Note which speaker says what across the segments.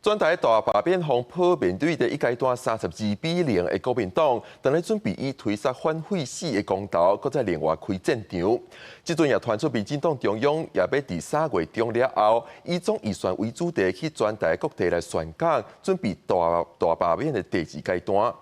Speaker 1: 全台大罷免風波面對第一階段32比0的國民黨，當咧準備以推捒反廢死的公投，閣再另外開戰場。這陣也傳出民進黨中央也欲佇3月中了後，以總預算為主題去全台各地來宣講，準備大大罷免的第二階段。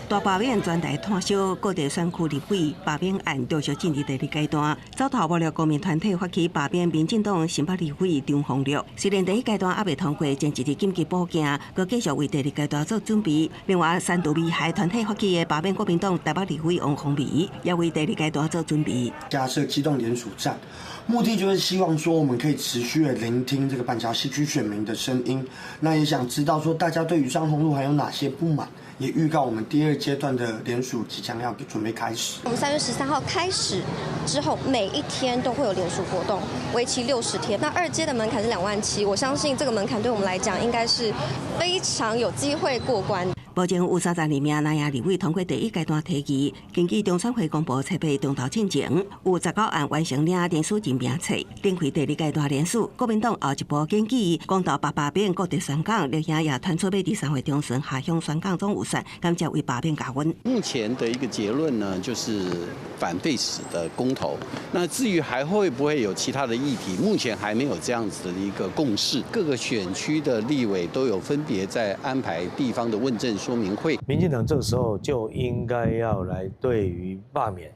Speaker 2: 大罷免全台炭燒，各地選區立委罷免案陸續進入第二階段。走投無路公民團體發起罷免民進黨新北立委張宏陸。雖然第一階段猶未通過，前一日緊急補件，閣繼續為第二階段做準備。另外，刪除危害團體發起的罷免國民黨台北立委王鴻薇，也為第二階段做準備。
Speaker 3: 加設機動聯署站，目的就是希望說我們可以持續的聆聽這個板橋西區選民的聲音，那也想知道說大家對於張宏陸還有哪些不滿，也預告我們第二階段的聯署即將要準備開始。
Speaker 4: 我們3月13號開始之後，每一天都會有聯署活動，為期60天。那二階的門檻是2萬7，我相信這個門檻對我們來講應該是非常有機會過關。
Speaker 2: 目前有32名藍營立委通過第一階段提議，根據中選會公布冊排中投進前，有19案完成領連署人名冊，展開第二階段聯署。國民黨後一步檢舉公投罷罷免各地宣講，綠營也傳出欲佇3月中旬下鄉宣講總預算，感謝為罷免加溫。
Speaker 5: 目前的一個結論呢，就是反廢死的公投。那至於還會不會有其他的議題，目前還沒有這樣子的一個共識。各個選區的立委都有分別在安排地方的問政說明會。
Speaker 6: 民進黨這個時候就應該要來對於罷免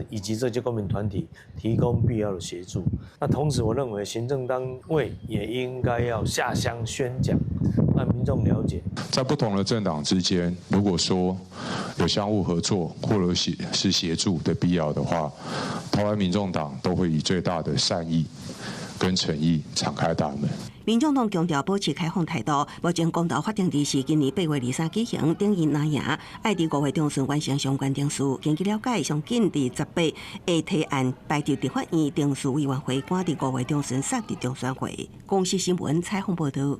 Speaker 6: 以及這些公民團體提供必要的協助。那同時，我認為行政單位也應該要下鄉宣講，讓民眾了解。
Speaker 7: 在不同的政黨之間，如果說有相互合作或者是協助的必要的話，台灣民眾黨都會以最大的善意跟誠意敞開大門。
Speaker 2: 民眾黨強調保持開放態度，目前公投法定日是今年8月23舉行，等於藍營愛佇5月中旬完成相關程序。根據了解，上緊佇18會提案排佇立法院程序委員會，趕佇5月中旬送佇中選會。公視新聞採訪報導。